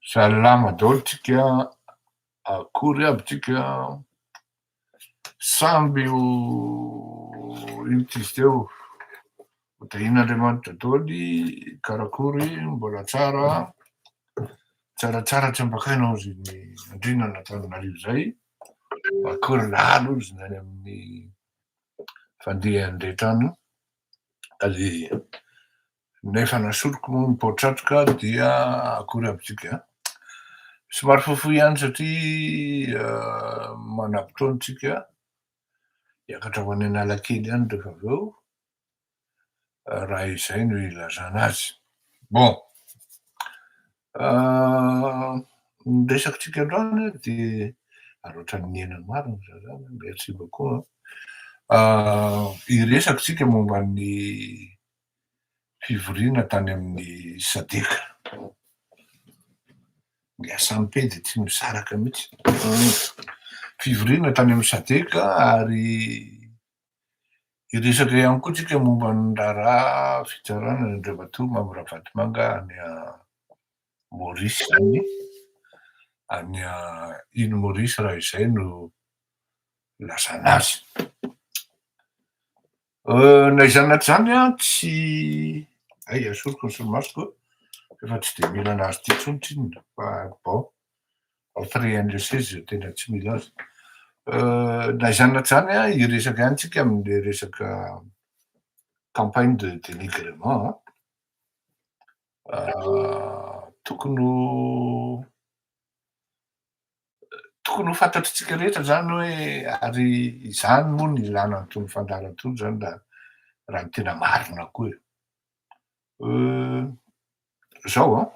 Salama daholo tsika, akory aby tsika, samby ho ino ty izy teo, ho tahian'Andriamanitra daholo, karakory, mbola tsara, tsaratsara tsy ampakaina hozy ny andriana an'Antananarivo zay, akory lalo hozy ny any amin'ny fandehany rehetra any, ary Nefa nasoriko moa ny paotratroka dia akory aby tsika a! Somary fohifohy ihany satria manam-potoana tsika, hiakatra ho any Analakely any rehefa avy eo, raha izay no ilazana azy. Bon, ny resakitsika androany dia ary ohatran'ny nihena marina za zany an, merci beaucoup an! Hiresaka isika momba ny fivoriana tany amin'ny Sadec. Ny SMP dia tsy misaraka mihitsy. Fivoriana tany amin'ny Sadec ary hiresaka ihany koa tsika momba ny raharaha fitsarana an' Andriamatoa Mamy Ravatomanga any Maurice any, any Île Maurice raha izay no ilazana azy. Na izany na tsy izany an, tsy hay esoriko ny solomasoko efa tsy dia mila anazy ity intsony tsinona fa bon, entrée an'le seza izay tena tsy mila azy. Na izany na tsy izany an, hiresaka ihany tsika amin'le resaka campagne de dénigrement an, tokony ho Tokony ho fantatritsika rehetra zany hoe ary izany moa no ilana an'itony fandaharana itony zany raha raha ny tena marina koa e. Zao an,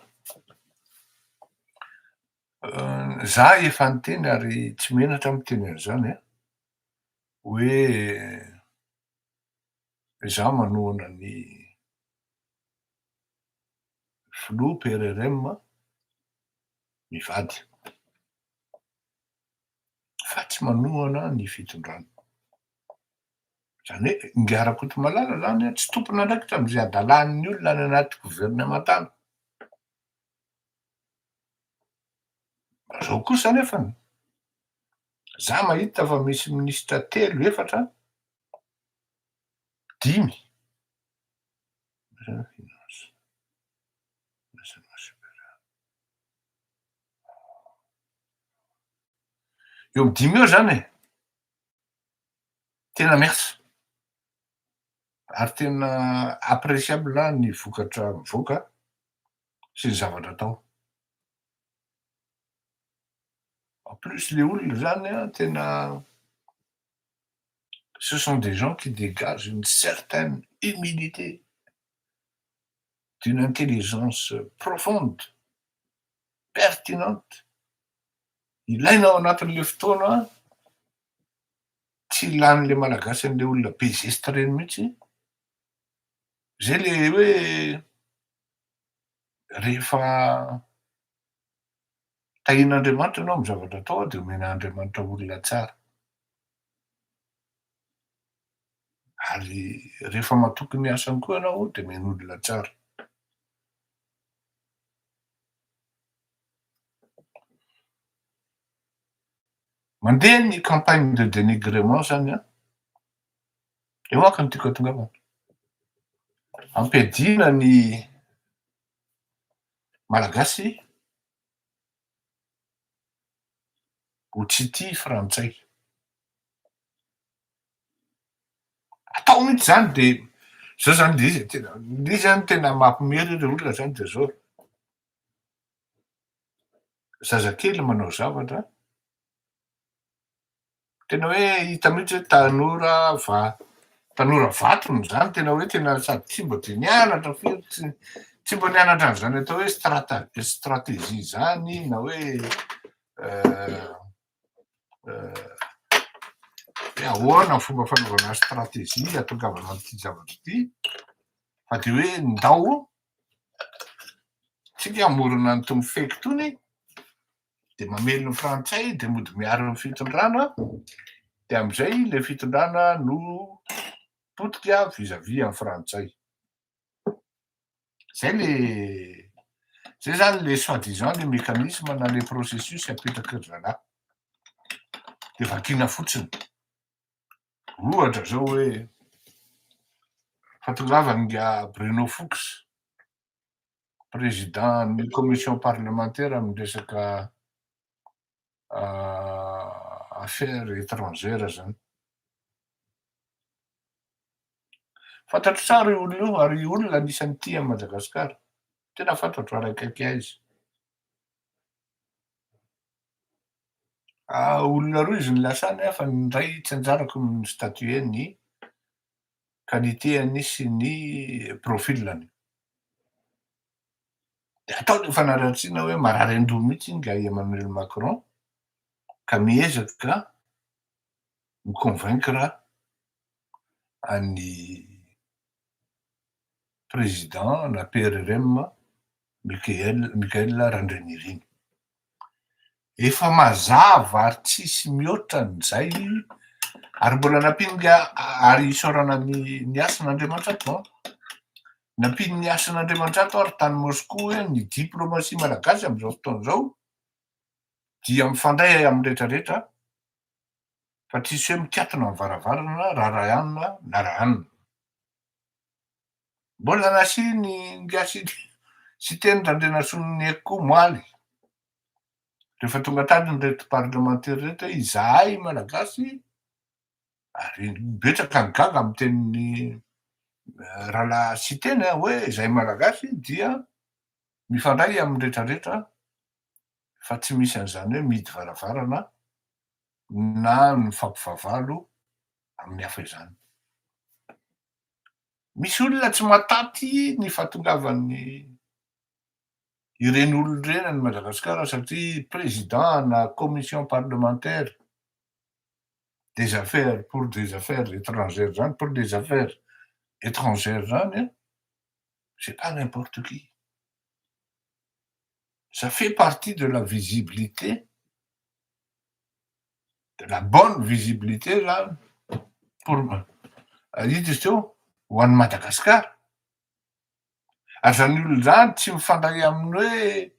za efa niteny ary tsy menatra aho miteny an'izany an, hoe za manohana ny filoha PRRM mivady fa tsy manohana ny fitondrana. Izany hoe Ingahy Rakotomalala zany an, tsy tompon'andraikitra amin'izay hadalan'ny olona any anaty governemanta any. Zao kosa anefany, za mahita fa misy minisitra telo, efatra, dimy, Eo amy dimy eo zany e, tena miasa ary tena appreciable ny vokatra mivoaka sy ny zavatra atao. En plus le olona zany an tena ce sont des gens qui dégagent une certaine humilité, d'une intelligence profonde, pertinente, ilaina ao anatin'le fotoana tsy ilan'le Malagasy an'le olona be zesta reny mihitsy, zay le hoe rehefa tahian'Andriamanitra ianao amy zavatra atao de omen'Andriamanitra olona tsara. Ary rehefa matoky ny asany koa ianao de omeny olona tsara. Mandeha ny campagne de dénigrement zany an, eo manko no tiako hatongavana, ampiadiana ny Malagasy ho tsy tia frantsay. Atao mihitsy zany de zao zany le izy e, tena le izy zany tena mampiomehy re le olona zany de zao, zazakely manao zavatra, tena hoe hita mihitsy hoe tanora va- tanora vatony zany, tena hoe tena sady tsy mba de nianatra firy, tsy tsy mba nianatra an'izany atao hoe strata- stratégie zany na hoe Hoe ahoana ny fomba fanaovana stratégie hahatongavana amin'ity zavatra ity, fa de hoe ndao tsika hamorona an'itony fake itony, de mamely ny frantsay de mody miaro ny fitondrana, de am'izay le fitondrana no potika vis à vis an'ny frantsay. Zay le. Zay zany le soi disant le mécanisme na le processus apetraky ry zalahy. De vakina fotsiny. Ohatra zao hoe fahatongavany Bruno Fuchs, président ny commission parlementaire amy resaka affaires étrangères zany. Fantatro tsara io olona io ary olona anisan'ny tia an'i Madagasikara. Tena fantatro ary akaiky ahy izy. Olona roa izy nilasany fa ny iray tsy anjarako ny mi-statuer ny qualité-ny sy ny profil-ny. De atao le fanaratsiana hoe marary an-doha mihitsy ingahy Emmanuel Macron ka miezaka mi-convaincre an'ny président na PRRM Mickael Mickaël Randrianirina. Efa mazava ary tsisy mihoatra an'izay ary mbola nampiany ary isaorana ny ny hasin'Andriamanitra ato an. Nampian'ny hasin'Andriamanitra ato ary tany Moscou hoe ny diplomatie malagasy amin'izao fotoana izao dia mifandray amin'ny rehetrarehetra fa tsisy hoe mikatona ny varavarana raha raha na raha anona. Mbola nasiany ingahy Siteny Randrianasoniaiko koa omaly, rehefa tonga tany ireto parlemantera ireto hoe izahay Malagasy, ary betsaka ny gaga amin'ny tenin'ny rahalahy Siteny hoe izahay Malagasy dia mifandray amin'ny rehetrarehetra fa tsy misy an'izany hoe mihidy varavarana na mifampivavalo amin'ny hafa izany. Misy olona tsy mahataty ny fahatongavan'ny ireny olona ireny any Madagasikara satria président na commission parlementaire des affaires pour des affaires étrangères zany, pour des affaires étrangères zany an, c'est pas n'importe qui. Ça fait partie de la visibilité, de la bonne visibilité zany pour ita izy teo ho an'i Madagasikara. Ary zany olona zany tsy mifandray amin'ny hoe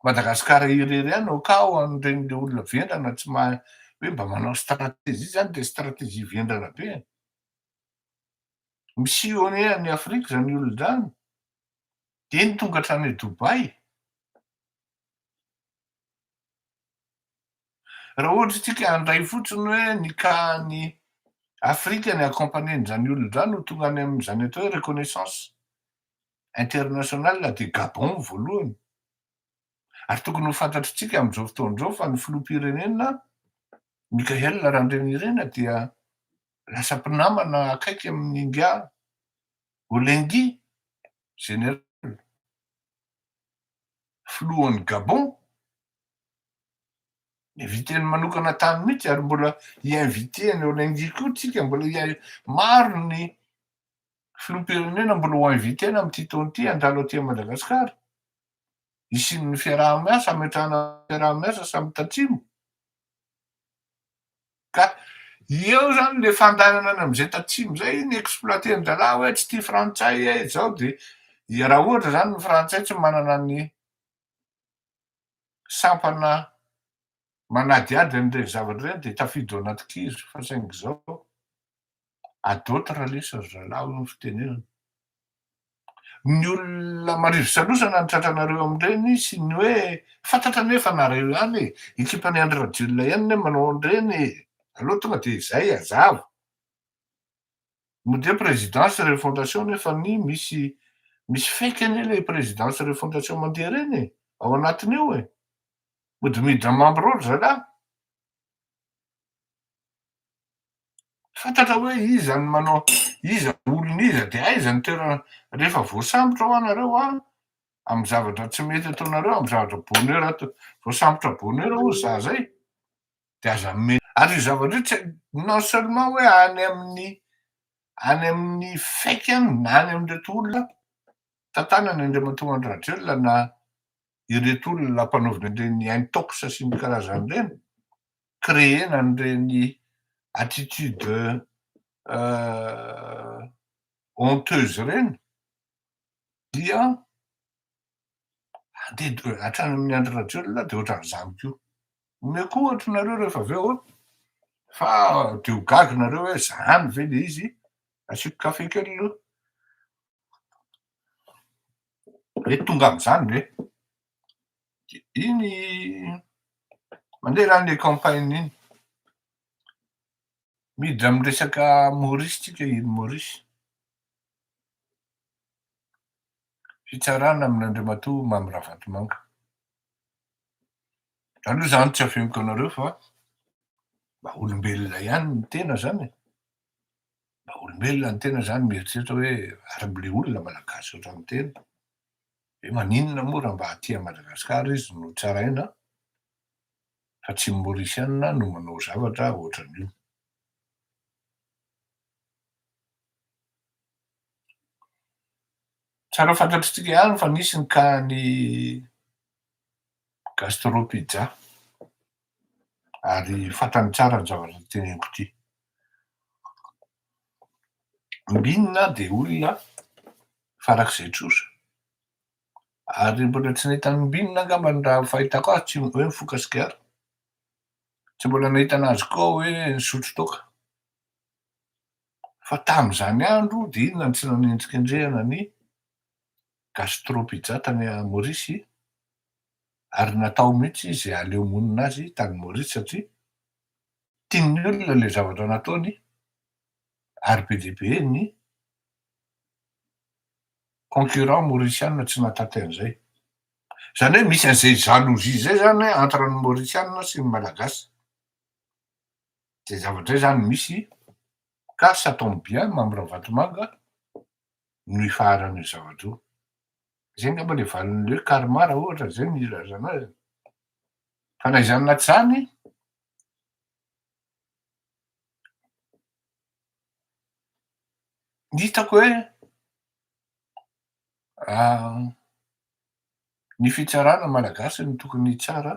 Madagasikara irery ihany au cas où an'ireny le olona vendrana tsy mahay hoe mba manao stratégie zany de stratégie vendrana be e. Mi-sillonner any Afrika zany olona zany, de ny tonga hatrany Dubaï. Raha ohatra isika handray fotsiny hoe ny cas-n'ny Afrika ny accompagner-n'izany olona izany ho tonga any amin'izany atao hoe reconnaissance internationale dia Gabon voalohany. Ary tokony ho fantatritsika amin'izao fotoana izao fa ny filoham-pirenena Mickaël Randrianirina dia lasa mpinamana akaiky amin'ingahy Olengi, général, filohan'i Gabon. Ni-inviter-ny manokana tany mihitsy ary mbola hi-inviter an'i Olengi koa tsika, mbola hi- maro ny filoham-pirenena mbola ho inviter-na amin'ity taona ity handalo aty Madagasikara. Hisian'ny fiaraha-miasa, hametrahana fiaraha-miasa samy tatsimo. Ka eo zany le fandaharana any am'izay tatsimo zay ny exploiter-n-drahalahy hoe tsy tia frantsay e zao de raha ohatra zany ny frantsay tsy manana ny sampana manadihady an'ireny zavatra ireny de tafiditra ao anaty kizo fa saingy zao à d'autres lesy ry zalahy hoy ny fitenenana. Ny olona marivo salosana ny tratranareo amin'ireny sy ny hoe fantatra anie fa nareo ihany e, ekipan'i Andry Rajoelina ihany anie manao an'ireny e, aleo tonga de izay hazava. Mody hoe présidence refondation nefa ny misy misy fake anie le présidence refondation mandeha ireny e, ao anatiny io e. Mody miditra membre ao ry zalahy. Fantatra hoe iza no manao, iza olona iza de aiza ny toerana, rehefa voasambotra hoa nareo an, amin'ny zavatra tsy mety ataonareo, amin'ny zavatra bonheur ato, voasambotra bonheur hozy za zay, de aza me-, ary io zavatra io tsy, non seulement hoe any amin'ny, any amin'ny fake any na any amin'ireto olona tantanany Andriamatoa Andry Rajoelina na ireto olona ampanaovina an'ireny intox sy ny karazany ireny, créer-na an'ireny attitude honteuse ireny dia Andeha hatrany amin'ny Andry Rajoelina dia ohatran'izany koa. Omeko ohatra nareo rehefa avy eo fa de ho gaga nareo hoe zany ve le izy, asiako kafe kely aloha. Hoe tonga am'zany ve? De iny mandeha zany le campagne iny. Miditra amy resaka Maurice tsika, île Maurice. Fitsarana amin'Andriamatoa Mamy Ravatomanga. Aloha zany tsy afeniko anareo fa mba olombelona ihany ny tena zany e. Mba olombelona ny tena zany mieritreritra hoe ary le olona malagasy ohatran'ny tena. Hoe maninona moa raha mba aty Madagasikara izy no tsaraina fa tsy ny Maurisiana no manao zavatra ohatran'io. Tsara fantatritsika ihany fa nisy ny cas-n'ny Gastro Pizza ary fantany tsara ny zavatra teneniko ity. Mbinina dia olona farak'izay trosa ary mbola tsy nahita an'i Mbinina angamba ny raha ny fahitako azy tsy hoe mifoka sigara, tsy mbola nahita anazy koa hoe nisotro toaka. Fa tamin'izany andro dia inona no tsy nanendrikendrehana ny Gastro Pizza tany Maurice ary natao mihitsy izay aleo monina azy tany Maurice satria tian'ny olona ilay zavatra nataony ary be dia be ny concurrent mauriciana tsy nahataty an'izay. Izany hoe misy an'izay jalousie izay zany entre ny mauriciana sy ny malagasy. Zay zavatra zay zany misy ka ça tombe bien Mamy Ravatomanga no ifaharan'io zavatra io. Zay angamba le valin'le hoe karma raha ohatra zay no ilazana azy. Fa na izany na tsy izany, ny hitako hoe ny fitsarana malagasy no tokony hitsara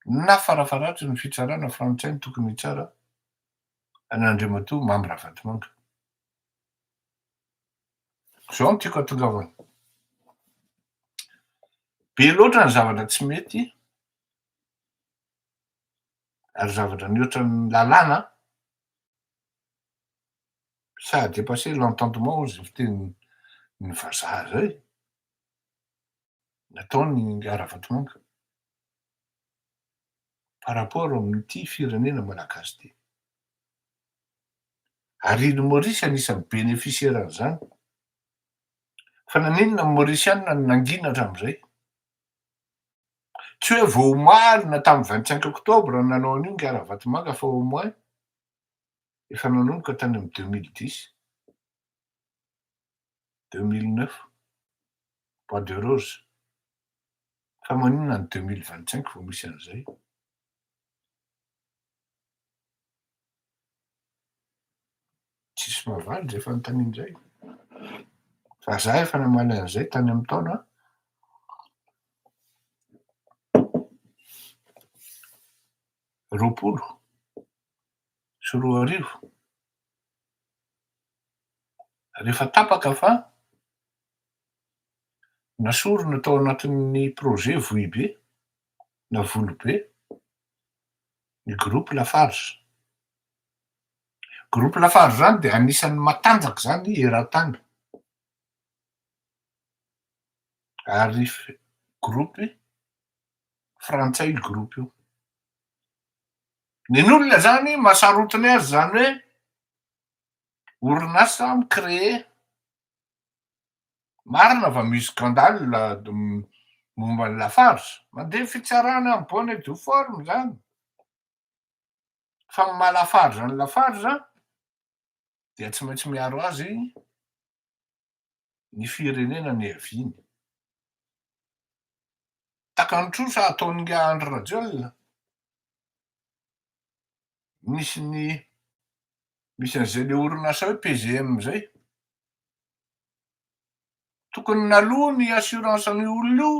na farafaharatsiny ny fitsarana frantsay no tokony hitsara an'Andriamatoa Mamy Ravatomanga. Zao no tiako hahatongavana. Be loatra ny zavatra tsy mety ary zavatra mihoatra ny lalàna, ça a dépassé l'entendement hozy ny fitenin'ny vazaha zay, nataony Ravatomanga par rapport amin'ity firenena malagasy ity. Ary île Maurice anisan'ny bénéficiaire an'izany. Fa naninona ny Maurisiana no nangina hatramin'izay? Tsy hoe vao omaly na tamin'ny 25 octobre no nanao an'io ingahy Ravatomanga fa au moins efa nanomboka tany amin'ny 2010, 2009, bois de rose. Fa maninona ny 2025 vao misy an'izay? Tsisy mahavaly zay fanontaniana zay. Fa za efa namaly an'izay tany amin'ny taona 2020. Rehefa tapaka fa nasorina tao anatin'ny projet Vohibe na Volobe ny groupe Lafarge. Groupe Lafarge zany dia anisan'ny matanjaka zany eran-tany. Ary groupe frantsay io groupe io. Ny an'olona zany mahasarotiny azy zany hoe orinasa mi-créer Marina fa misy scandale momba ny Lafarge, mandeha ny fitsarana en bonne et due forme zany, fa ny maha Lafarge an'i Lafarge dia tsy maintsy miaro azy ny firenena niaviany. Takany trosa ataon'ingahy Andry Rajoelina, misy ny misy an'izay le orinasa hoe PGM zay. Tokony naloa ny assurance an'io olona io.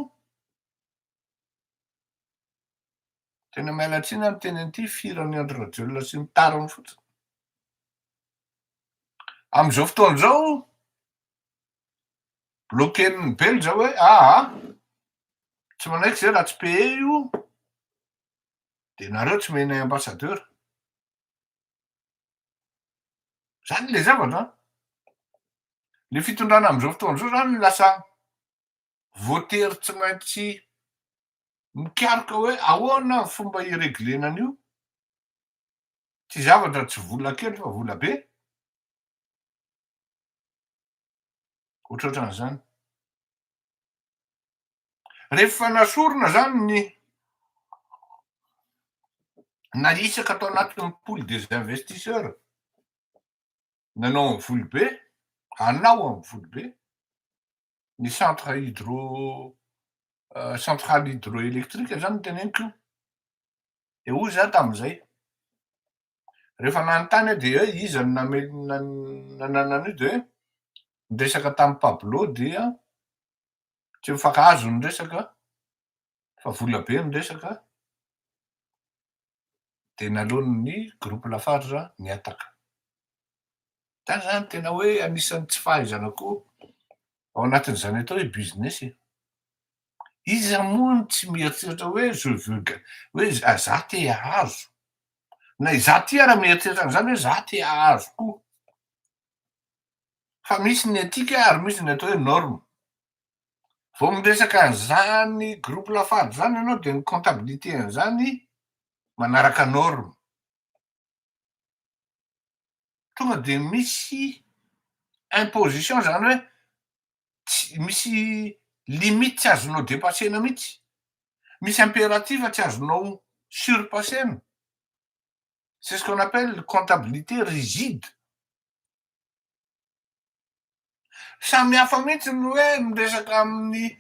Tena miala tsiny aho miteny an'ity, firan'i Andry Rajoelina sy ny tariny fotsiny. Amin'izao fotoana izao, Bloquer-n'ny Belge hoe aa tsy manaiky zay raha tsy paye io de nareo tsy omenay ambassadeur. Zany le zavatra an! Le fitondrana am'izao fotoana zao zany lasa voatery tsy maintsy mikaroka hoe ahoana ny fomba hi-reglena an'io, ty zavatra tsy vola kely fa vola be. Ohatrohatran'izany. Rehefa nasorina zany ny nahisaka tao anatin'ny pool des investisseurs, nanao amin'ny volobe, hanao amin'ny volobe, ny centre hydro centrale hydroélectrique zany no teneniko io. De hoy za tam'izay, rehefa nanontany aho de hoe iza no name- nanana an'io de hoe niresaka tamin'i Pablo dia tsy mifankahazo ny resaka fa vola be ny resaka de naleon'ny groupe Lafarge nihataka. Zany zany tena hoe anisan'ny tsy fahaizana koa ao anatin'izany atao hoe business e. Iza moa no tsy mieritreritra hoe je veux ga- hoe za te hahazo? Na izaho ty ara mieritreritra an'izany hoe za te hahazo koa. Fa misy ny éthique ary misy ny atao hoe norme. Vao miresaka an'izany groupe Lafarge zany ianao de ny comptabilité an'izany manaraka norme. Tonga de misy imposition zany hoe tsy misy limite tsy azonao dépasser-na mihitsy, misy impératif tsy azonao surpasser-na. C'est ce qu'on appelle comptabilité rigide. Samy hafa mihitsy ny hoe miresaka amin'ny,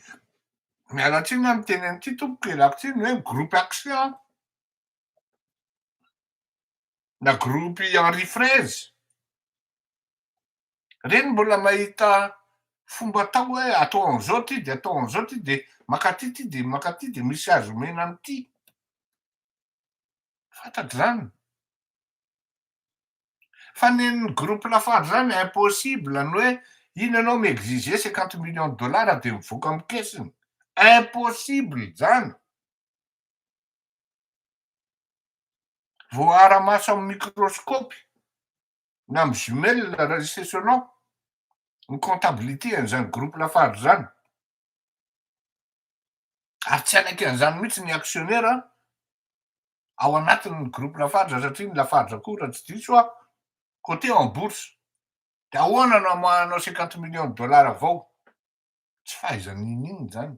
miala tsiny aho miteny an'ity tompoko, ialako tsiny, hoe groupe action na groupe Henri Fraise. Reny mbola mahita fomba atao hoe atao an'izao ty de atao an'izao ty de makaty ty de makaty de misy azo omena an'ity. Fantatro zany. Fa nen'ny groupe Lafarge zany impossible ny hoe iny ianao mi-exiger cinquante millions de dollars de mivoaka amy caisse-ny. Impossible zany. Voaara-maso amy microscope na amy jumelle raha c'est selon ny comptabilité an'izany groupe Lafarge zany. Ary tsy hanaiky an'izany mihitsy ny actionnaire ao anatin'ny groupe Lafarge satria ny Lafarge koa raha tsy diso aho coté en bourse. De ahoana no amoahanao cinquante millions de dollars vao? Tsy fahaizana n'inon'inona zany.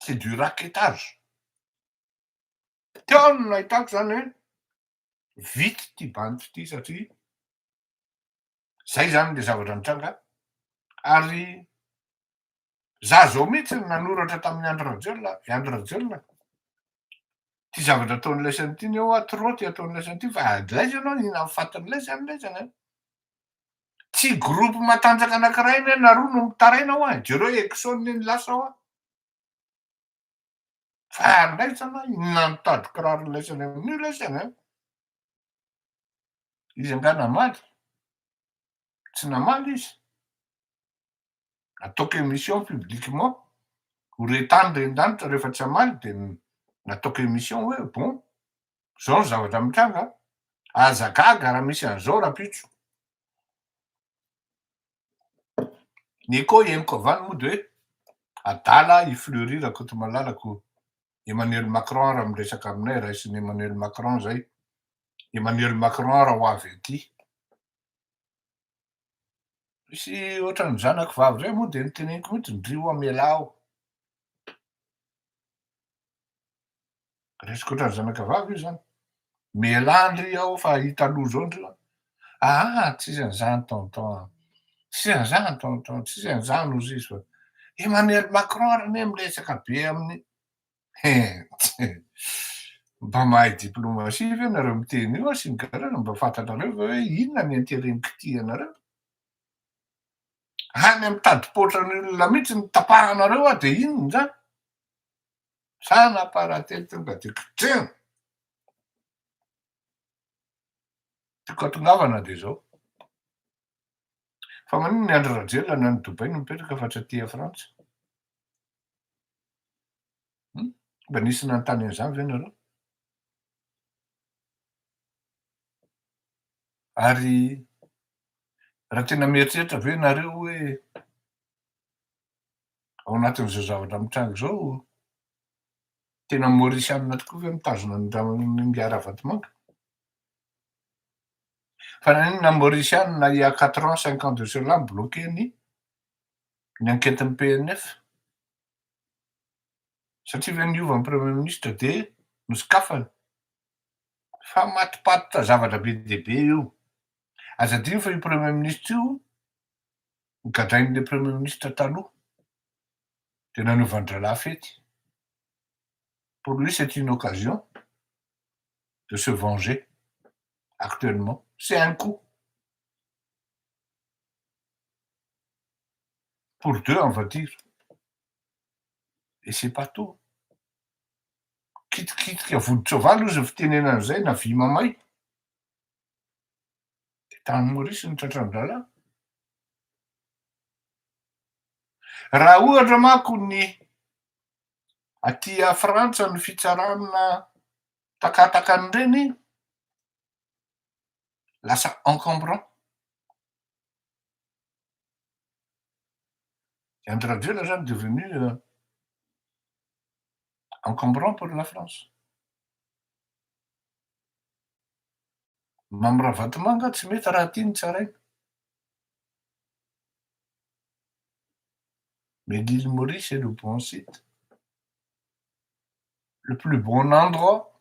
C'est du rackettage. Teo no nahitako zany hoe vita ity bandy ity satria zay zany le zavatra nitranga ary za zao mihitsy no nanoratra tamin'i Andry Rajoelina, i Andry Rajoelina, ty zavatra ataon'laisany ity ny eo trop ty ataon'laisany ity fa laiza ianao nihinan'ny fatin'laisany laisany a. Tsy groupe matanjaka anankiray anie na roa no mitaraina hoa e, jereo Exxon iny lasa hoa. Fa laisana inona ny tady kiraro laisany amin'io laisany a? Izy angaha namaly? Tsy namaly izy. Nataoko émission publiquement, ho re tany re lanitra rehefa tsy hamaly de nataoko émission hoe bon, zao ny zavatra mitranga, aza gaga raha misy an'izao rahampitso. Ny echo henoko avy any moa de hoe adala i Fleury Rakotomalala ko Emmanuel Macron raha miresaka aminay, raisin'i Emmanuel Macron zay, Emmanuel Macron raha ho avy aty. Misy ohatran'ny zanako vavy zay moa de noteneniko mihitsy, ndry hoa mialà ao. Resiko ohatran'ny zanaka vavy io zany. Mialà ndry ao fa hahita loza ao ndry. Aa tsisy an'izany tonton a. Tsisy an'izany tonton, tsisy an'izany hozy izy fa Emmanuel Macron ary anie miresaka be amin'ny Mba mahay diplomatie ve nareo miteny io sy ny karazany? Mba fantatrareo ve hoe inona ny intérêt nikitihanareo? Any amin'ny tadipaotran'ny olona mihitsy no tapahanareo aho dia inona izany? Zana-parateny tonga dia kitrehina. Tiako hatongavana dia izao. Fa maninona i Andry Rajoelina any Dubaï no mipetraka fa tsy aty a Frantsa? Hum? Mba nisy nanontany an'izany ve nareo? Ary raha tena mieritreritra ve nareo hoe ao anatin'izao zavatra mitranga izao, tena Maorisianina tokoa ve mitazona an'i Ravatomanga? Fa naninona Maorisianina il y a quatre ans, cinq ans de cela mi-bloquer ny ny enquête-n'ny PNF? Satria ve niova ny premier ministre de nosokafany? Fa matipatitra zavatra be dia be io. Aza adino fa io premier ministre io nogadrain'ilay premier ministre taloha de nanaovan-drahalahy fety. Pour lui c'est une occasion de se venger actuellement. C'est un coup. Pour deux on va dire. Et c'est pas tout. Kitikitika vodi-tsoavaly ozy ny fitenenana zay na vy mamay. De tany Maurice no tratran-drahalahy. Raha ohatra manko ny aty a Frantsa ny fitsarana takatakan'ireny lasa encombrant. I Andry Rajoelina zany devenu encombrant pour la France. Mamy Ravatomanga tsy mety raha tiany tsaraina. Mais l'île Maurice est le bon site, le plus bon endroit.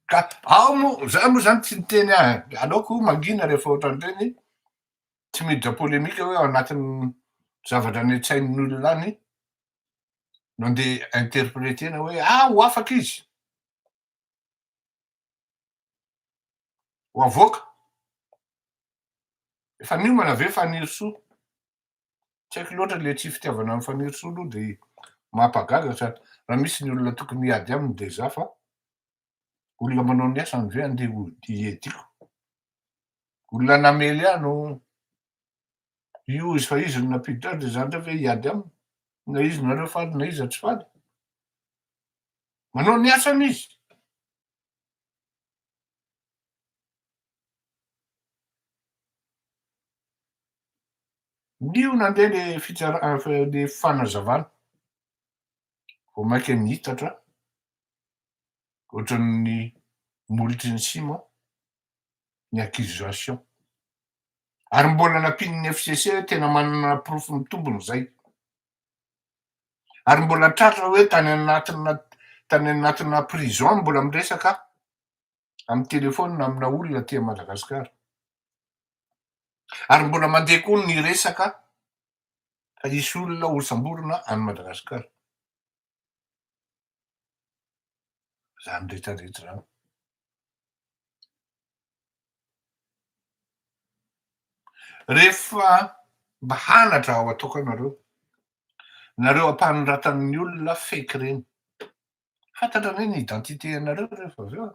Ka ao moa, za moa zany tsy niteny ahy, aleoko mangina rehefa ohatran'ireny, tsy miditra polémique hoe ao anatin'ny zavatra any an-tsain'ny olona any no andeha interpréter-na hoe ah ho afaka izy, ho avoaka. Efa niomana ve Fanirisoa? Tsy haiko loatra le tsy fitiavana an'i Fanirisoa aloha de mampagaga sa raha misy ny olona tokony hiady aminy de za fa olona manao ny asany ve andeha ho hiediko? Olona namely ahy no io izy fa izy no nampiditra azy de za ndray ve hiady aminy? Na izy nareo faly na iza tsy faly. Manao ny asany izy. Io nandeha le fitsara- le fanazavana vao mainka nihitatra ohatran'ny molotry ny sima ny accusation. Ary mbola nampian'ny FCC hoe tena manana porofo mitombina izay. Ary mbola tratra hoe tany anatina tany anatina prison mbola miresaka amin'ny telefaonina amina olona aty Madagasikara. Ary mbola mandeha koa ny resaka fa hisy olona hosamborina any Madagasikara. Zany rehetrarehetra zany. Rehefa mba hanatra ao ataoko anareo, nareo ampanoratan'ny olona fake reny. Fantatra anie ny identité anareo rehefa avy eo e.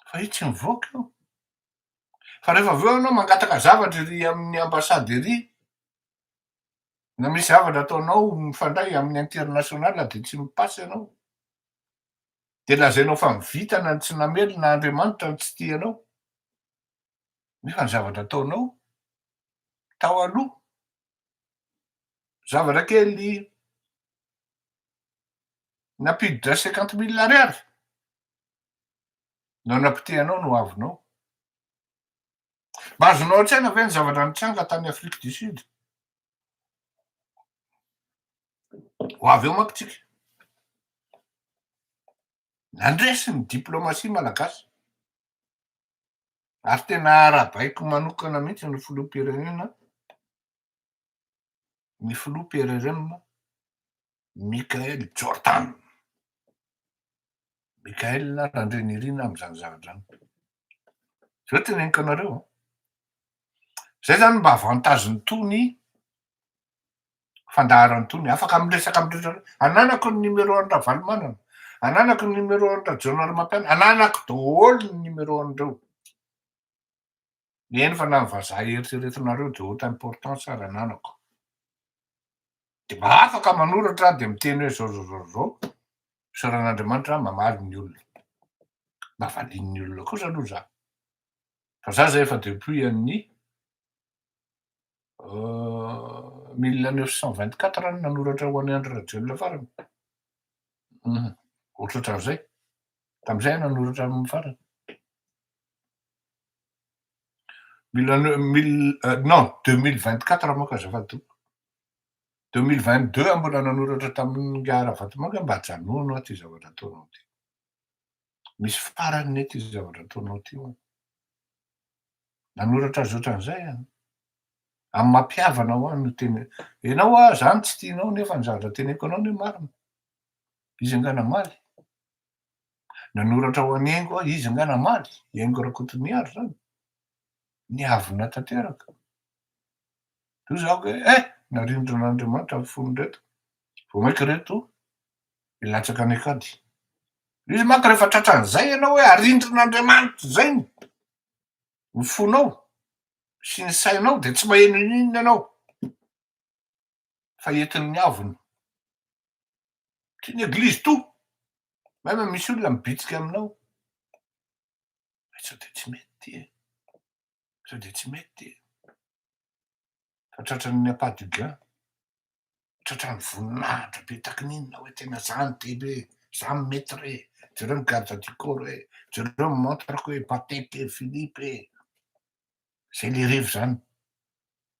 Fa io tsy mivoaka io. Fa rehefa avy eo ianao mangataka zavatra ery amin'ny ambassade ery, na misy zavatra ataonao mifandray amin'ny international dia tsy mi-passe ianao. Dia lazainao fa mivitana ny tsy namely na Andriamanitra no tsy tia anao. Nefa ny zavatra ataonao tao aloha, zavatra kely nampiditra cinquante mille ariary no napotehanao no avinao. Mba azonao an-tsaina ve ny zavatra nitranga tany Afrique du Sud? Ho avy eo manko tsika. Nandresy ny diplomatie malagasy. Ary tena arahabaiko manokana mihitsy ny filoham-pirenena, ny filoha PRRM Michael Jordan. Michael Randrianirina amin'izany zavatra izany. Zao teneniko anareo an. Zay zany mba avantage-ny tony fandaharany tony. Afaka miresaka amin'ny rehetra rehetra. Ananako ny numéro an'i Ravalomanana, ananako ny numéro an'i Rajaonarimampianina, ananako daholo ny numéro an'ireo. Eny fa na ny vazaha eritreretinareo de haute importance ary ananako. De mba afaka manoratra aho de miteny hoe zao zao zao zao, isaoran'Andriamanitra mamaly ny olona. Mba valian'ny olona kosa aloha za. Fa za zay efa depuis an'ny 1924 no nanoratra ho an'i Andry Rajoelina farany. Ohatrohatran'izay. Tam'izay aho nanoratra amin'ny farany. Mille neuf mille non 2024 manko azafady tompoko. 2022 aho mbola nanoratra tamin'ny Ingahy Ravatomanga mba ajanona aho ty zavatra ataonao ty. Misy farany ne ty zavatra ataonao ty hono. Nanoratra azy ohatran'izay aho. Amin'ny mampihavana ho aho no teny. Ianao aho zany tsy tianao nefa ny zavatra teneniko anao ne marina. Izy angaha namaly. Nanoratra ho an'i Haingo aho, izy angaha namaly. I Haingo Rakotoniary zany. Niavona tanteraka. Toy izao hoe eh narindrin'Andriamanitra ny fon'ireto. Vao mainka ireto hilatsaka any an-kady. Izy manko rehefa tratran'izay ianao hoe arindrin'Andriamanitra izay ny fonao sy ny sainao dia tsy maheno inoninona ianao fa entin'ny avona. Tu négliges tout. Même misy olona mibitsika aminao. Sao dia tsy mety ty e. Sao dia tsy mety ty e. Fa tratran'ny appât du gain. Tratran'ny voninahitra be takininona hoe tena za ny telo e, za ny maître e, jereo ny garde du corps e, jereo ny montre-ko e, Patek Philippe e. Zay le revy zany.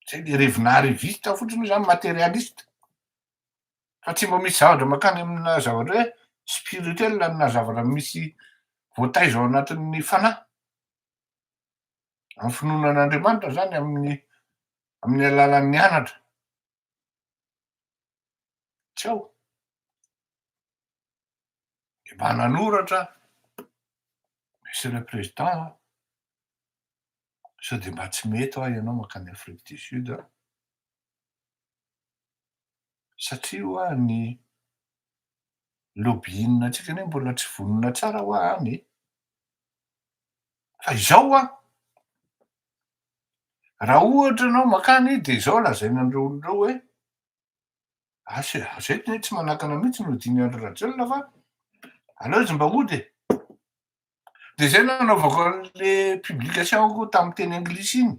Zay le revina arriviste fotsiny io zany, matérialiste. Fa tsy mba misy zavatra makany amina zavatra hoe spirituel na zavatra misy voataiza ao anatin'ny fanahy. Amin'ny finoana an'Andriamanitra zany amin'ny alalan'ny anatra. Tsy ao. De mba nanoratra, monsieur le président, sao de mba tsy mety hoa ianao mankany Afrique du Sud a. Satria hoa ny lobbying antsika anie mbola tsy vonona tsara hoa any e. Fa izao hoa, raha ohatra ianao makany de izao lazaina an'ireo olona ireo hoe asa zay ty tsy manakana mihitsy no hodiny Andry Rajoelina fa aleo izy mba hody e. De zay nanaovako an'le publication-ko tamin'ny teny anglisy iny.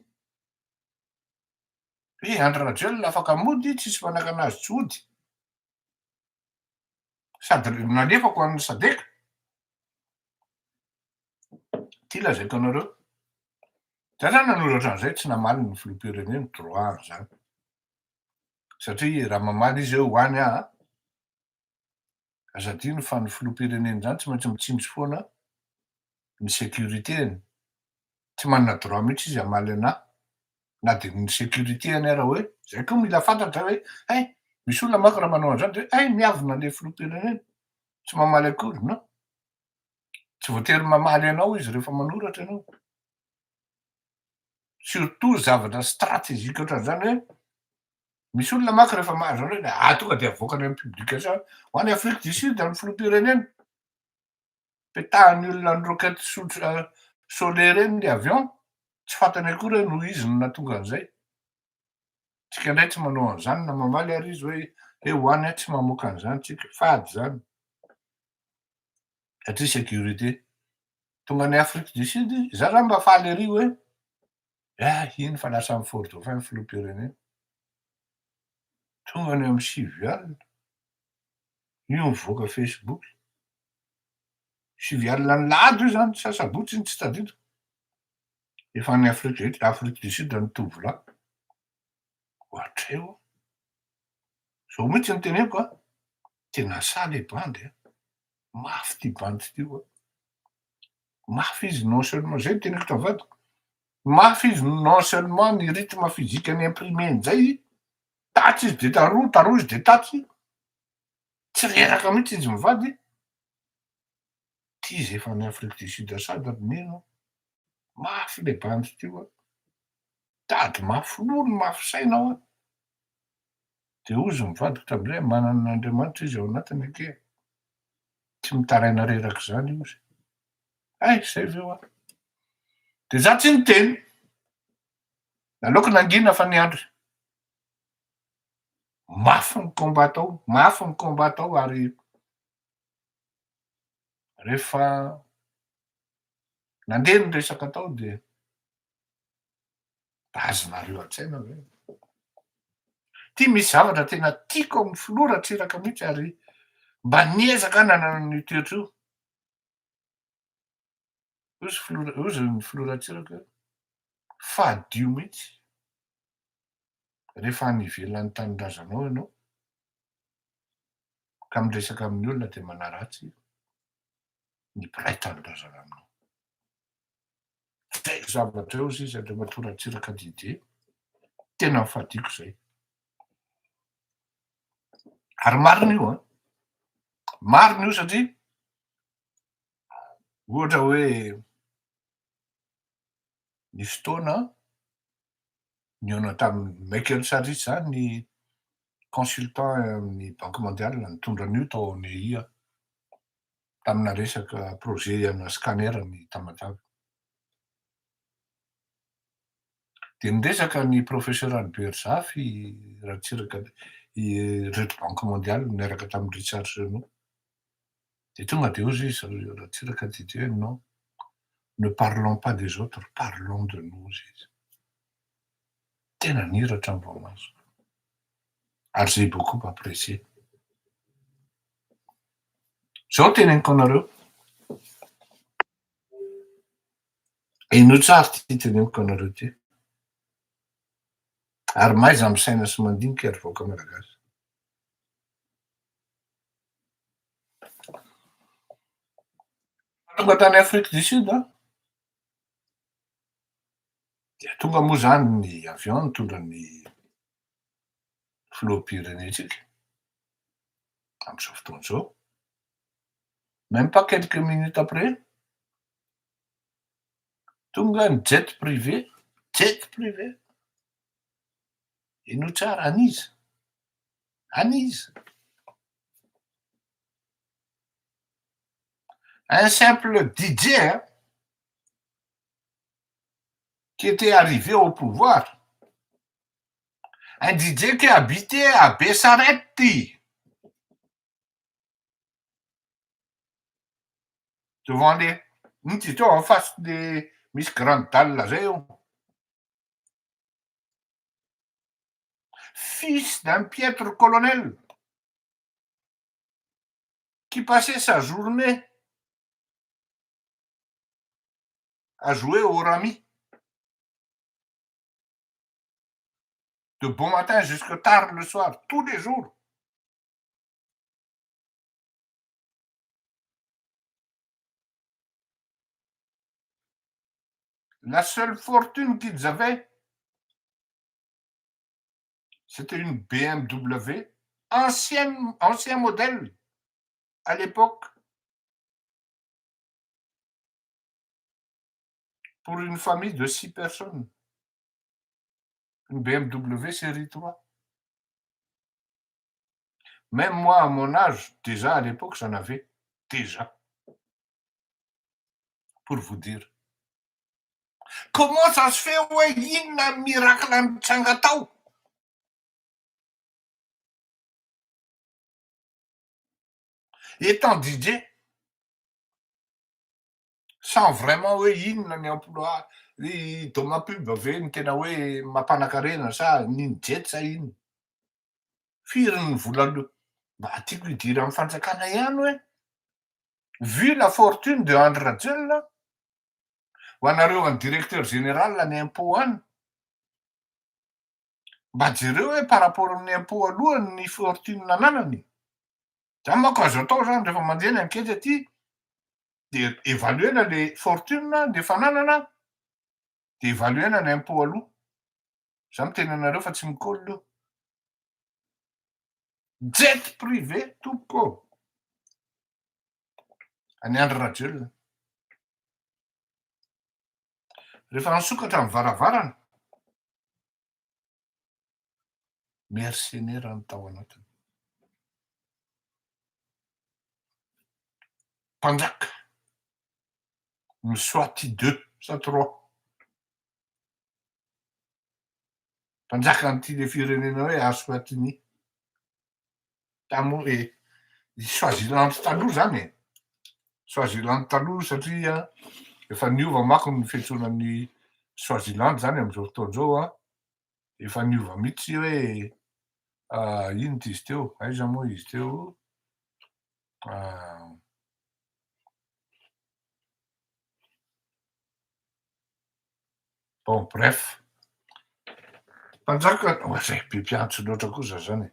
Hoe Andry Rajoelina afaka mody tsisy manakana azy tsy hody. Sady nalefako an'ny SADC. Ty lazaiko anareo. Za zany nanoratra an'izay tsy namaly ny filoham-pirenena droit an'izany. Satria raha mamaly izy hoe hoany aho, aza adino fa ny filoham-pirenena zany tsy maintsy mitsinjo foana ny sécurité-ny. Tsy manana droit mihitsy izy hamaly anahy na de ny sécurité-ny ara hoe zay koa mila fantatra hoe hay misy olona manko raha manao an'izany de hoe hay miavona le filoham-pirenena tsy mamaly akory non. Tsy voatery mamaly anao izy rehefa manoratra ianao. Surtout zavatra stratégique ohatran'izany hoe misy olona manko rehefa mahazo an'ireny ah tonga de avoakany amin'ny publication ho any Afrique du Sud amin'ny filoham-pirenena. Petahan'ny olona ny roquette solaire reny ny avion tsy fantany akory hoe noho izy no nahatonga an'izay. Tsika indray tsy manao an'izany na mamaly ary izy hoe he hoany aho tsy mamoaka an'izany tsika fady zany. Satria sécurité. Tonga any Afrique du Sud, za zany mba faly ery hoe ah iny fa lasa amin'ny Fort Dauphin filoham-pirenena. Tonga any amin'ny 9 alina, io mivoaka Facebook. 9 alina ny lahady io zany, sa sabotsy iny tsy tadidiko. Efa any Afrique du Sud ny tovolahy. Ohatreo. Zao mihitsy ny teneniko a, tena sahy le bandy a. Mafy ty bandy ty io a. Mafy izy non seulement, zay no teneniko tamin'ny vadiko, mafy izy non seulement ny rythme physique ny imprimé-n'izay, tatsy izy de taroa, taroa izy de tatsy, tsy reraka mihitsy izy mivady, ty izy efa any Afrique du Sud sady ry neno, mafy le bandy ty io a. Tady mafy loha no mafy saina ao a. De hozy mivadiko tam'izay manana an'Andriamanitra izy ao anatiny ake. Tsy mitaraina reraka zany io izy. Ay, zay veo a. De za tsy niteny. Naleoko nangina fa niandry. Mafy ny combat tao, mafy ny combat tao ary rehefa nandeha ny resaka tao dia mba azonareo an-tsaina ve? Ty misy zavatra tena tiako amin'ny filoha Ratsiraka mihitsy ary mba niezaka aho nanana an'io toetra io. Hozy filoha, hozy ny filoha Ratsiraka hoe fadio mihitsy rehefa any ivelan'ny tanindrazanao ianao ka miresaka amin'ny olona dia manaratsy ny mpiray tanindrazana aminao. Zay zavatra eo hozy izy Andriamatoa Ratsiraka Didier, tena nifadiako izay. Ary marina io an, marina io satria ohatra hoe nisy fotoana nihaona tamin'i Michael Sarris zany ny consultant amin'ny banque mondiale nitondra an'io tao amin'ny EI aho, tamina resaka projet ana scanner ny Tamatave. Dia niresaka ny professeur Albert Zafy, Ratsiraka, ireto banque mondiale niaraka tamin'i Richard Chenot. Dia tonga dia hozy izy Ratsiraka Didier, non, ne parlons pas des autres, parlons de nous hozy izy. Tena nihiratra ny voamasoko. Ary j'ai beaucoup apprécié. Zao teneniko anareo. Henoy tsara ity teneniko anareo ity. Ary mahaiza misaina sy mandinika ry vahoaka malagasy. Tonga tany Afrique du Sud aho, dia tonga moa zany ny avion nitondra ny filoham-pirenentsika amin'izao fotoana izao. Même pas quelques minutes après, tonga ny jet privé, jet privé, henoy tsara, an'iza? An'iza? Un simple DJ hein, qui était arrivé au pouvoir, un DJ qui habitait à Besarety, devant les, ino ty teo en face de misy grande dalle zay eo. Fils d'un piètre colonel qui passait sa journée à jouer au rami de bon matin jusque tard le soir, tous les jours. La seule fortune qu'ils avaient, c'était une BMW ancienne, ancien modèle à l'époque. Pour une famille de six personnes. Une BMW série 3. Même moi, à mon âge, déjà à l'époque, j'en avais déjà. Pour vous dire. Comment ça se fait hoe inona miracle nitranga tao? Étant DJ, sans vraiment hoe inona ny emploi, i Domapub ve ny tena hoe mampanakarena sa nino jet sa inona? Firy ny vola aloha? Mba tiako hidiry amin'ny fanjakana ihany hoe, vu la fortune de Andry Rajoelina, ho anareo any directeur général ny impôt any, mba jereo hoe par rapport amin'ny impôt alohany ny fortune ananany. Zany manko azo atao zany rehefa mandeha ny enquête aty, de évaluena le fortune, le fananana, de évaluena ny impôt aloha. Za miteny anareo fa tsy mikôly io. Jet privé tompoko. An'i Andry Rajoelina. Rehefa nisokatra ny varavarana, mercenaire ny tao anatiny. Mpanjaka, Mswati deux sa trois. Mpanjakan'ity le firenena hoe Eswatini. Tamo e, i Swaziland taloha zany e. Swaziland taloha satria efa niova manko ny fiantsoana ny Swaziland zany am'izao fotoana izao an, efa niova mihitsy hoe ino ty izy teo, aiza moa izy teo? Bon bref, mpanjaka, oazay be mpiantso loatra koa za zany e.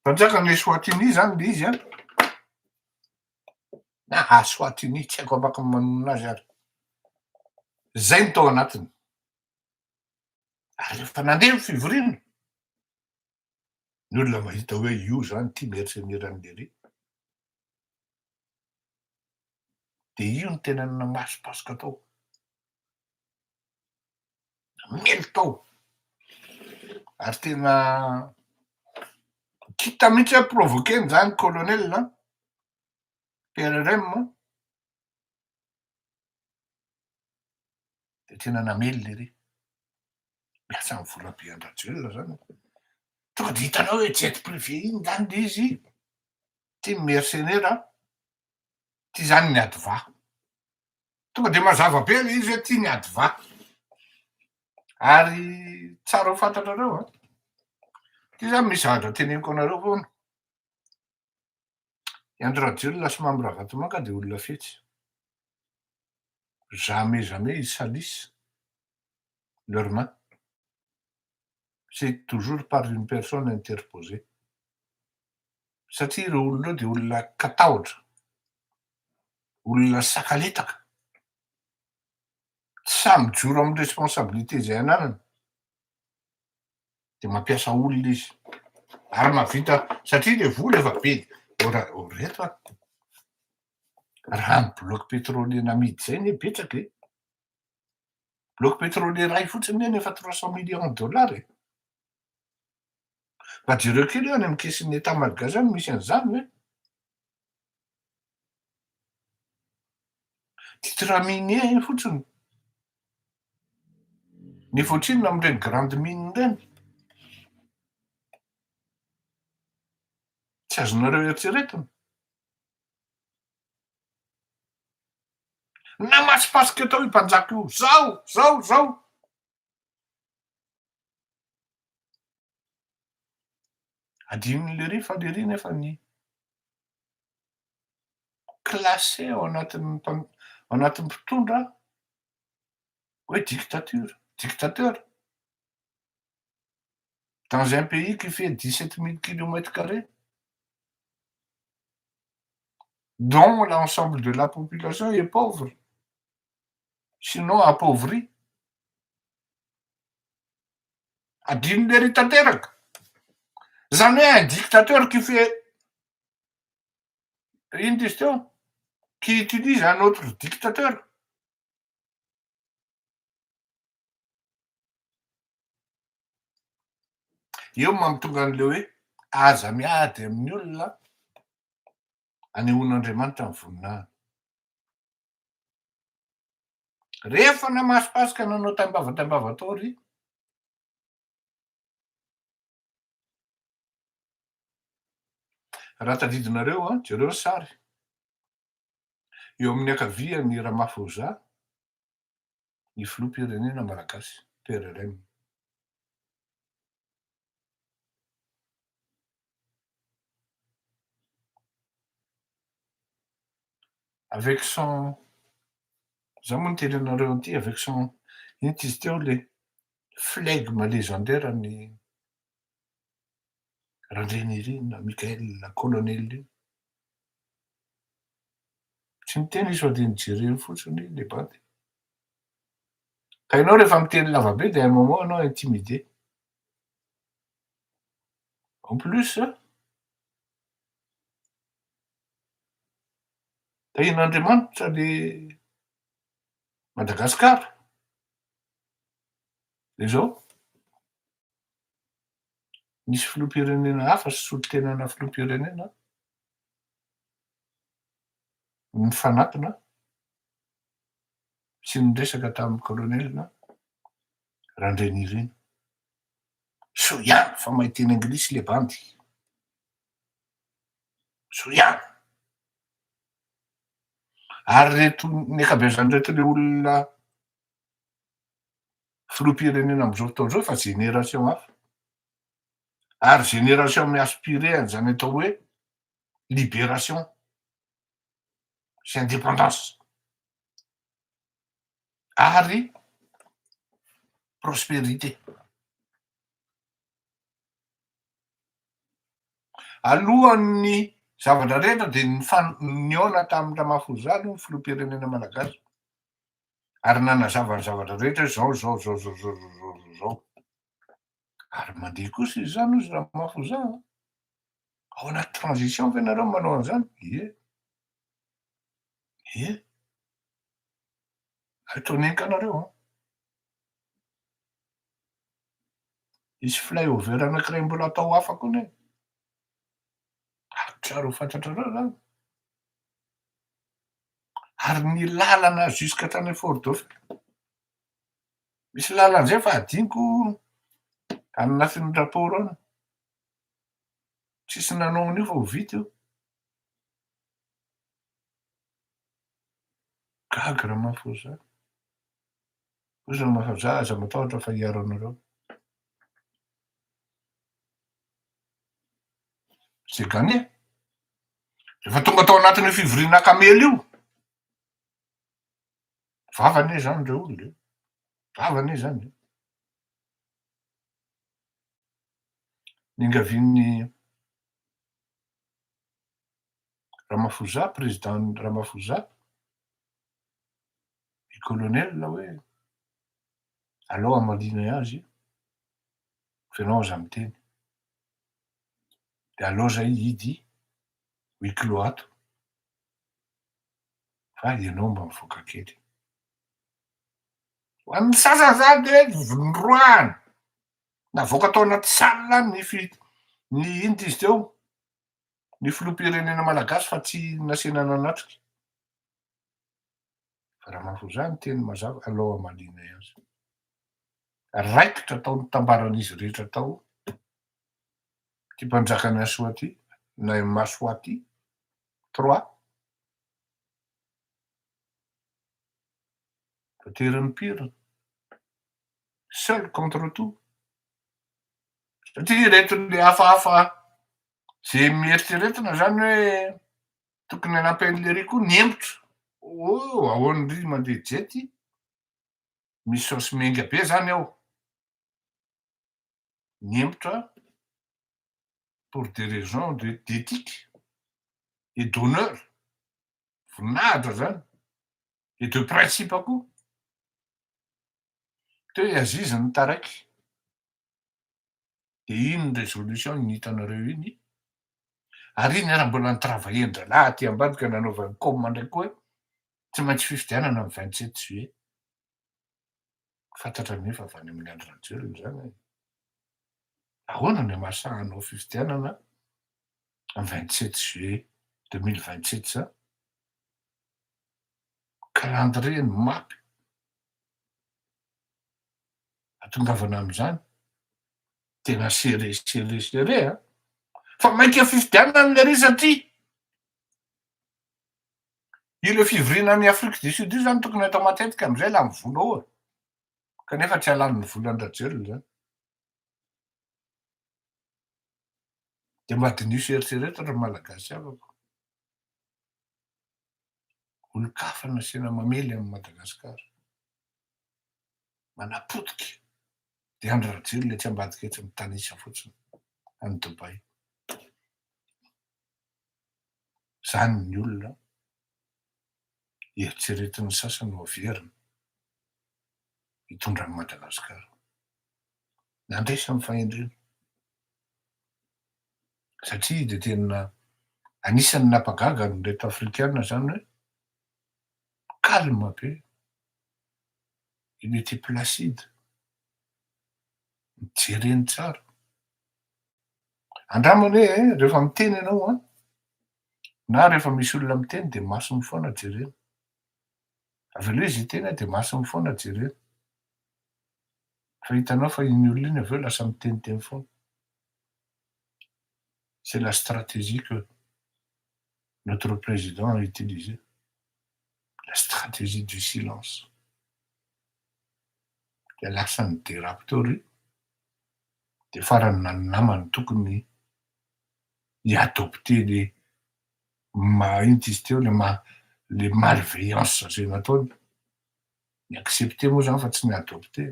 Mpanjakan'i Eswatini zany le izy an, na Aswatini, tsy haiko amaky ny manonona azy ary. Zay no tao anatiny. Ary rehefa nandeha ny fivoriana, ny olona mahita hoe io zany ity mercenaire an'i Lery. De io no tena namasopasoka tao. Namely tao. Ary tena hita mihitsy hoe provoquer-ny zany colonel PRRM. De tena namely lery. Miasa amin'ny vola be an-dRajoelina zany. Tonga de hitanao hoe jet privé iny zany le izy, ty mercenaire, ty zany ny ady vaha. Tonga de mazava be le izy hoe ty ny ady vaha. Ary tsara ho fantatrareo an, ty zany misy zavatra teneniko anareo foana. I Andry Rajoelina sy Mamy Ravatomanga dia olona fetsy. Jamais jamais ils salissent leurs mains. C'est toujours par une personne interposée. Satria ireo olona ireo dia olona katahotra, olona sakaletaka, tsy sahy mijoro amin'ny responsabilité izay ananany. De mampiasa olona izy. Ary mahavita, satria le vola efa be, reto an, raha ny bloc pétrolier namidy zay anie betsaka e. Bloc pétrolier iray fotsiny anie efa 300 millions de dollars e. Mba jereo kely hoe any amin'ny caisse-n'ny Etat malgache any misy an'izany ve? Titre minier iny fotsiny. Nefa ohatrinona amin'ireny grande mine ireny? Tsy azonareo eritreretina. Namasipasika tao io mpanjaka io, zao, zao, zao. Adinon'i Lery fa Lery nefa ny classé ao anatin'ny ao anatin'ny mpitondra hoe dictature, dictateur. Dans un pays qui fait 17 000 kilomètres carrés, dont l'ensemble de la population est pauvre, sinon appauvri. Adinon'i Lery tanteraka. Zany hoe un dictateur qui fait ino ty izy teo? Qui utilise un autre dictateur. Eo mahatonga an'le hoe aza miady amin'ny olona anehoan'Andriamanitra ny voninahiny. Rehefa namasipasika nanao taimbava taimbava tao ry raha tadidinareo an, jereo ny sary. Eo amin'ny ankavia ny Ramaphosa, ny filoham-pirenena malagasy, PRRM. Avec son, za moa niteny anareo an'ity, avec son, ino ty izy teo le flegme légendaire ny Randrianirina Michael colonel io. Tsy niteny izy fa de nijereny fotsiny le bandy. Ka ianao rehefa miteny lava be de à un moment ianao intimidé. En plus, tahian'Andriamanitra le Madagasikara. De zao, nisy filoham-pirenena hafa sy solontenana filoham-pirenena nifanatona sy niresaka tamin'ny colonel Randrianirina. Soa ihany fa mahay teny anglisy le bandy. Soa ihany. Ary reto, ny ankabeazan'ireto le olona filoham-pirenena amin'izao fotoana izao efa génération hafa. Ary génération mi-aspirer an'izany atao hoe libération sy indépendance ary prospérité. Alohan'ny zavatra rehetra dia nihaona tamin'i Ramaphosa aloha ny filoham-pirenena malagasy ary nanazava ny zavatra rehetra hoe zao zao zao zao zao zao zao zao zao. Ary mandeha kosa izy zany hozy Ramaphosa a. Ao anaty transition ve nareo manao an'izany? Ie. Ie. Étonné-ko anareo an. Hisy flyover anankiray mbola atao hafa koa ne. Ary tsara ho fantatrareo zany. Ary ny lalana jusqu'à hatrany Fort Dauphin. Misy lalana zay fa adinoko any anatin'ny rapport any. Tsisy nanao an'io fa ho vita io. Gaga Ramaphosa. Hoy Ramaphosa, aza matahotra fa hiaro anareo. C'est gagné. Rehefa tonga tao anatin'io fivoriana kamely io, vava anie zany reo olona e. Vava anie zany e. Niangavian'ny Ramaphosa, président Ramaphosa, i colonel hoe alao hamaliana azy fa ianao aza miteny. De alao zay hidy huis clos ato fa ianao mba mivoaka kely. Ho an'ny sasany zany de hoe noroahana, navoaka tao anaty salle ny fi- ny ino ty izy teo, ny filoham-pirenena malagasy fa tsy nasiana nanatrika. Fa Ramaphosa niteny mazava, alao hamalianay azy. Raikitra tao nitambaran'izy rehetra tao ty mpanjakan'i Aswati na i Maswati trois. Voatery nipirina. Seul contre tout. Satria ireto le hafahafa ze mieritreretina zany hoe tokony hanampy an'i lery koa nihemotra. Oh, ahoany ry mandeha jet? Misy saosy miainga be zany ao. Nihemotra pour des raisons de d'éthique et d'honneur. Voninahitra zany. Et de principe koa. Teo i Aziz ny taraiky. De iny résolution ny hitanareo iny. Ary iny ara mbola ni-travailler-ndralahy aty ambadika nanaovany com ndraiky koa hoe tsy maintsy fifidianana amin'ny 27 juillet. Fantatra nefa avy any amin'ny Andry Rajoelina zany e. Ahoana ny hamasahanao fifidianana amin'ny 27 juillet 2027 zany? Calendrier ny mapy. Atongavana am'izany. Tena serré serré serré a. Fa mainka fifidianana le ry satria io le fivoriana any Afrique du Sud io zany tokony atao matetika am'izay lany vola ao e. Kanefa tsy alan'ny volan-dRajoelina zany. De mba diniho sy eritrereto ry Malagasy havako. Olon-kafa nasiana mamely amin'i Madagasikara. Manapotika. De Andry Rajoelina etsy ambadika etsy mitanisa fotsiny any Dubaï. Zany ny olona eritreretin'ny sasany ho averina hitondra an'i Madagasikara. Nandresy amin'ny fahendrena. Satria de tena anisan'ny nampagaga an'ireto Afrikana zany hoe calme be. Il était placide. Mijereny tsara. Andramany hoe rehefa miteny ianao an, na rehefa misy olona miteny de masony foana jerena. Avy aloha izy hiteny de masony foana jerena. Fa hitanao fa iny olona iny aveo lasa miteniteny foana. C'est la stratégie que notre président a utilisé, la stratégie du silence. De lasa ny dérape teo ry, de farany na ny namany tokony hiadopter le ma ino ty izy teo, le ma le malveillance zay nataony, ny accepter moa zany fa tsy ny adopter,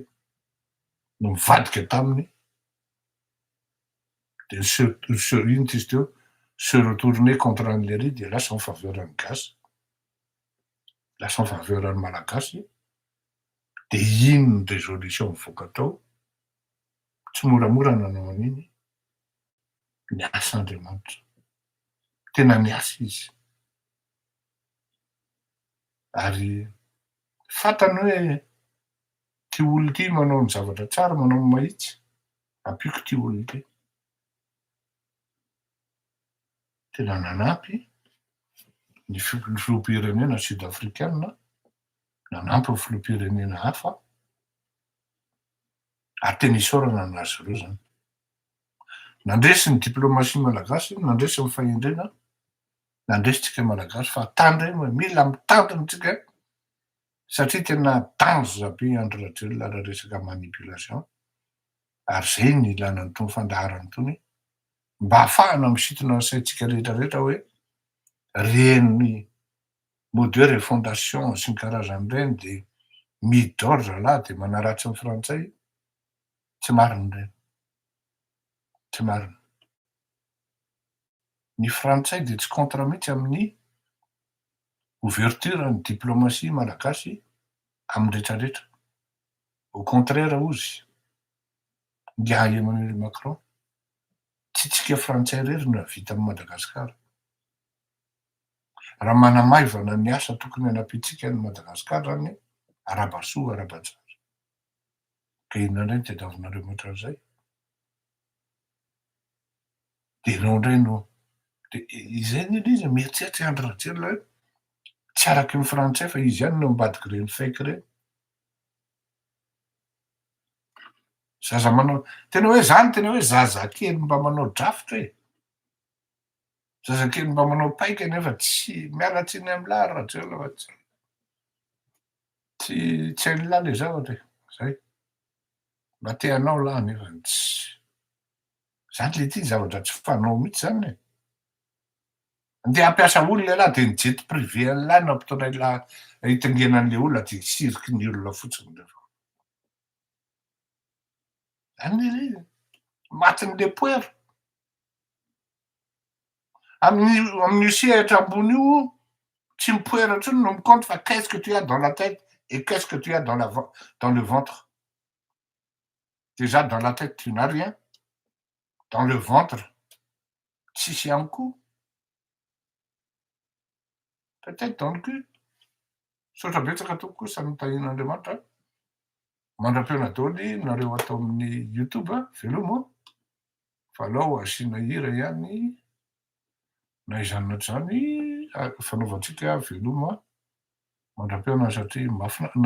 no mivadika taminy, de se ino ty izy teo, se retourner contre an'le ry, de lasa en faveur ny gasy, lasa en faveur ny Malagasy. De iny ny résolution mivoaka tao, tsy moramora nanao an'iny. Ny asa Andriamanitra, tena niasa izy, ary fantany hoe ty olo ty manao ny zavatra tsara, manao ny mahitsy, ampiko ty olo ty. Tena nanampy ny filoham-pirenena sud afrikana, nanampy ny filoham-pirenena hafa, ary tena isaorana anazy ireo zany. Nandresy ny diplomatie malagasy, nandresy ny fahendrena, nandresy tsika Malagasy. Fa tandremo, mila mitandrina tsika, satria tena danger be Andry Rajoelina raha resaka manipulation. Ary zay ny ilana ny tony fandaharany tony, mba ahafahana misintona ny saintsika rehetrarehetra hoe reny mody hoe refondation sy ny karazany reny, de midor zalahy, de manaratsy ny Frantsay. Tsy mariny reny, tsy marina. Ny Frantsay de tsy contre mihitsy amin'ny ouverture ny diplomatie malagasy amy rehetrarehetra. Au contraire, ozy nga Emmanuel Macron, tsy tsika Frantsay rery no vita amy Madagasikara. Raha manamaivana ny asa tokony anampitsika ny Madagasikara zany, arabasoa, arabatsara. Ka inona indray ny tadiavinareo mihoatran'izay? De nao indray no de izay ny izy mieritreritra Andry Rajoelina hoe tsy araky ny Frantsay, fa izy ihany no ambadiky reny fake reny. Zaza manao tena hoe zany, tena hoe zazakely mba manao drafitra e, zazakely mba manao paika, nefa tsy miala tsiny amy lahy Rajoelina fa tsy hainy lahy le zavatra e. Zay mba te hanao lahy, nefa tsy zany le ty zavatra tsy fanao mihitsy zany e. Andeha hampiasa olona lahy, de ny jet privé anylahy no ampitondray lahy hitangenan'le olona, de siriky ny olona fotsiny rehefa zany le matin'le poera amin'ny amin'io sehatra ambony io. Tsy mipoera ntsony no micompte, fa qu'est-ce que tu as dans la tête et qu'est-ce que tu as dans le ventre. Déjà, dans la tête tu n'as rien, dans le ventre tsisy ihany koa, peut-être dans le cul. Saotra betsaka tompoko, samy mitahin'Andriamanitra mandra-pihaona daoly nareo atao amin'ny YouTube. Velomo fa alao asiana hira ihany na izany na zany fanaovantsika veloma mandra-pihaona, satria mafina.